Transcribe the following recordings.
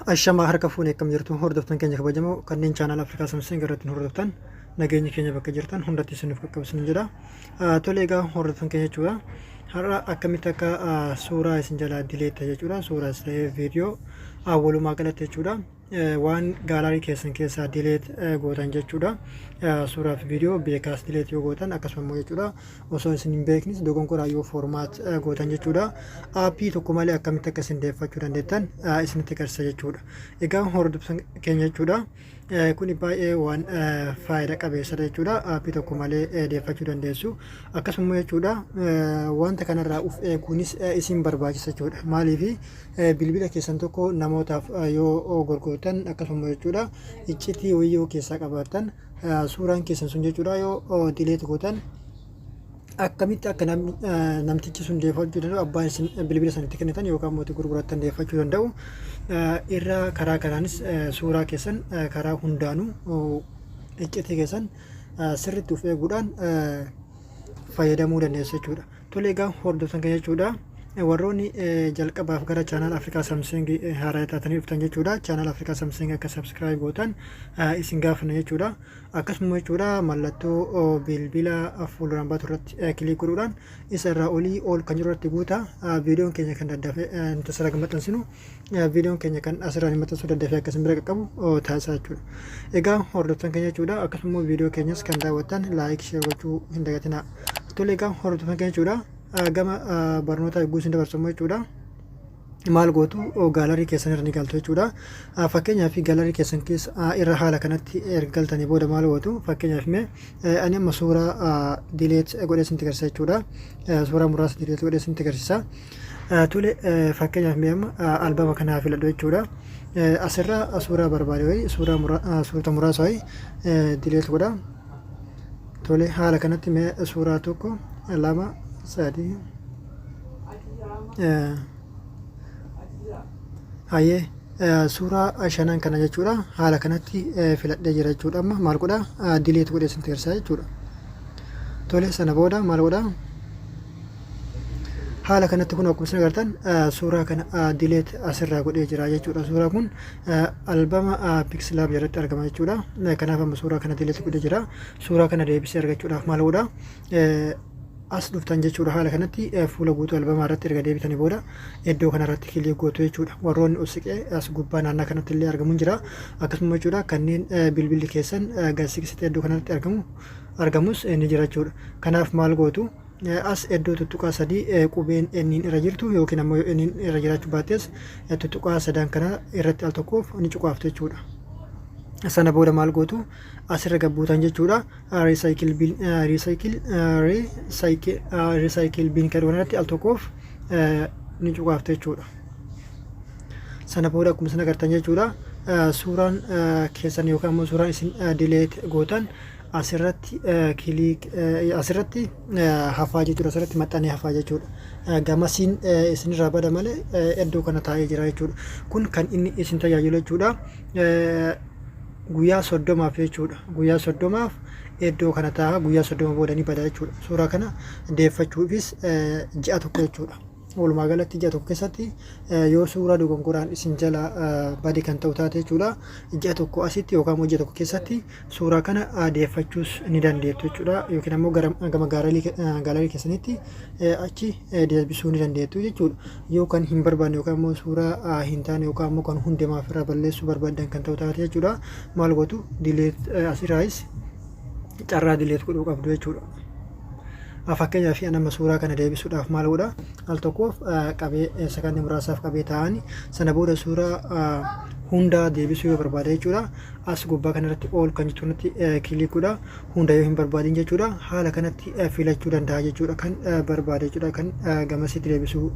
Ashamaa, harka fuune, akkam jirtu hordoftan keenya kabajamoo kanneen channel Afrikaa Samsung irratti nu hordoftan? Nageenyi keenya bakka jirtan hundatti isiniif qaqqabsisan jedha. Tole, egaa hordoftan keenya jechuudha. Har'a akkamitti akka suuraa isin jalaa delete jechuudha. Suuraas ta'ee viidiyoo walumaa galatti jechuudha. Waan gallery keessan keessaa delete gootan jechuudha. Suuraa fi viidiyoo beekaas delete yoo gootan, akkasuma immoo jechuudha, osoo isin hin beeknis dogongoraa yoo format gootan jechuudha. Aappii tokko malee akkamitti akka isin deeffachuu dandeettan isinitti agarsiisa jechuudha. Egaa hordoftan keenya jechuudha. Kuni baay'ee waan faayida qabeessadha jechuudha. Aappii tokko malee deeffachuu dandeessu. Akkasuma jechuudha, wanta kanarraa uf eeguunis isin barbaachisa jechuudha. Maaliif, bilbila keessan tokko namootaaf yoo gurgurtan, akkasuma jechuudha, iccitii wayii yoo keessaa qabaattan, suuraan keessan sun jechuudha, yoo delete gootan akkamitti akka namtichi sun deeffachuu danda'u, abbaan isin bilbila sanatti kennitan yookaan mootii gurgurattan deeffachuu danda'u irraa, karaa kanaanis suuraa keessan karaa hundaanuu iccitii keessan sirriitti of eeguudhaan fayyadamuu dandeessu jechuudha. Tole, egaa hordoftan kan jechuudha. Warroonni jalqabaaf gara channel Afrikaa Samsung haaraa taatanii dhuftan jechuudha. Channel Afrikaa Samsung akka subscribe gootan isin gaafanna jechuudha. Akkasuma jechuudha, mallattoo bilbila fuulduraan baatu irratti click godhuudhaan isa irraa olii ol kan jiru irratti guuta. Viidiyoon keenya kan daddafee nuti asirraa maxxansinu, viidiyoon keenya kan asirraa hin maxxansu daddafee akka isin bira qaqqabu taasisaa jechuudha. Egaa hordoftan keenya jechuudha, akkasuma viidiyoo keenyas kan daawwattan like, share gochuu hin dagatinaa. Tole, egaa hordoftan keenya jechuudha, gama barnoota eeguu isin dabarsamu jechuudha. Maal gootu? Gallery keessan irra ni galtu jechuudha. Fakkeenyaaf, gallery keessan keessa irra haala kanatti erga galtanii booda maal gootu? Fakkeenyaaf, mee ani amma suuraa delete godhee isinitti agarsiisa jechuudha. Suuraa muraasa delete godhee isinitti agarsiisa. Tole, fakkeenyaaf mee amma albama kanaa filadhu jechuudha. Asirraa suuraa barbaade wayii, suuraa suurota muraasa wayii delete godha. Tole, haala kanatti mee suuraa tokko, lama, sadii, hayyee, suuraa shanan kana jechuudha, haala kanatti filadhee jira jechuudha. Amma maal godha? Delete godhee isinitti agarsiisa jechuudha. Tole, sana booda maal godha? Haala kanatti kun akkuma isin agartan suuraa kana delete asirraa godhee jira jechuudha. Suuraa kun albama PixelLab jalatti argama jechuudha. Kanaaf amma suuraa kana delete godhee jira. Suuraa kana deebisee argachuudhaaf maal godha? As dhuftan jechuudha. Haala kanatti fuula guutuu albamaa irratti erga deebitanii booda iddoo kanarratti click gootu jechuudha. Warroonni ol siqee as gubbaa naannaa kanatti illee argamu jira. Akkasuma jechuudha, kanneen bilbilli keessan gad siqsitee iddoo kanarratti argamus ni jira jechuudha. Kanaaf maal gootu? As iddoo tuttuqaa sadii qubeen enniin irra jirtu, yookiin ammoo yoo enniin irra jiraachuu baattes, tuttuqaa sadan kana irratti al tokkoof ni cuqaaftu jechuudha. Sana booda maal gootu? Asirra gabbuutan jechuudha. Recycle bin, recycle, recycle, recycle bin kan irratti al tokkoof ni cuqaaftu jechuudha. Sana booda akkuma isin agartan jechuudha, suuraan keessan yookaan immoo suuraan isin delete gootan asirratti click asirratti hafaa jechuudha. Asirratti maxxanee hafaa jechuudha. Gamasiin isinirraa bada malee iddoo kana taa'ee jira jechuudha. Kun kan inni isin tajaajilu jechuudha, guyyaa 30f jechuudha. Guyyaa 30f iddoo kana taa'a. Guyyaa 30 booda ni bada jechuudha. Suuraa kana deeffachuufis ji'a tokko jechuudha. Walumaa galatti ji'a tokko keessatti yoo suuraa dogongoraan isin jala bade kan ta'u taate jechuudha, ji'a tokko asitti yookaan immoo ji'a tokko keessatti suuraa kana deeffachuus ni dandeettu jechuudha, yookiin ammoo gama gallery keessanitti achi deebisuu ni dandeettu jechuudha. Yoo kan hin barbaanne yookaan immoo suuraa hin taane yookaan immoo kan hundumaaf irraa balleessuu barbaaddan kan ta'u taate jechuudha, maal gootu? Delete asirraayis carraa delete godhuu qabdu jechuudha. Fakkeenyaaf, nama suuraa kana deebisuudhaaf maal godha? Al tokkoof qabee, sakandii muraasaaf qabee taa'anii, sana booda suuraa hunda deebisuu yoo barbaade jechuudha, as gubbaa kanarratti all kan jettu kanatti click godha. Hunda yoo hin barbaadin jechuudha, haala kanatti filachuu danda'a jechuudha, kan barbaade jechuudha, kan gamasitti deebisuu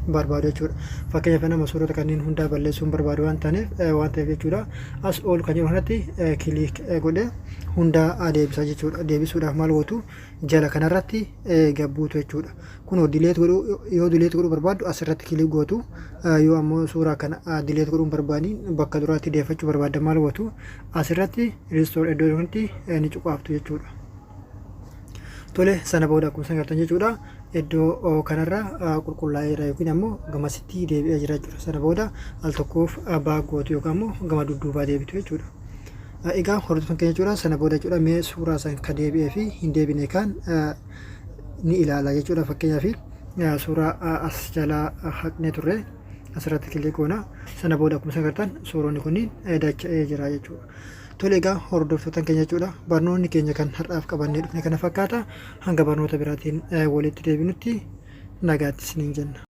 barbaadu jechuudha. Fakkeenyaaf, nama suurota kanneen hundaa balleessuu hin barbaadu waan ta'eef jechuudha, as all kan jedhu kanatti click godhe hundaa deebisa jechuudha. Deebisuudhaaf maal gootu? Jala kanarratti gabbuutu jechuudha. Kunoo delete godhuu, yoo delete godhuu barbaaddu asirratti click gootu. Yoo ammoo suuraa kana delete godhuu hin barbaadin, bakka duraatti deeffachuu barbaadda, maal gootu? Asirratti restore iddoo kanatti ni cuqaaftu jechuudha. Tole, sana booda akkuma isin agartan jechuudha, iddoo kanarra qulqullaa'eera yookiin ammoo gamasitti deebi'ee jira jechuudha. Sana booda al tokkoof back gootu yookaan ammoo gama dudduubaa deebitu jechuudha. Egaa hordoftoota keenya jechuudha, sana booda jechuudha, mee suuraa san ka deebi'ee fi hin deebine kan ni ilaala jechuudha. Fakkeenyaaf, suuraa as jalaa haqnee turre asirratti click goona. Sana booda akkuma isin agartan suuronni kunniin dacha'ee jira jechuudha. Tole, egaa hordoftoota keenya jechuudha, barnoonni keenya kan har'aaf qabannee dhufne kana fakkaata. Hanga barnoota biraatiin walitti deebinutti nagaatti isiniin jenna.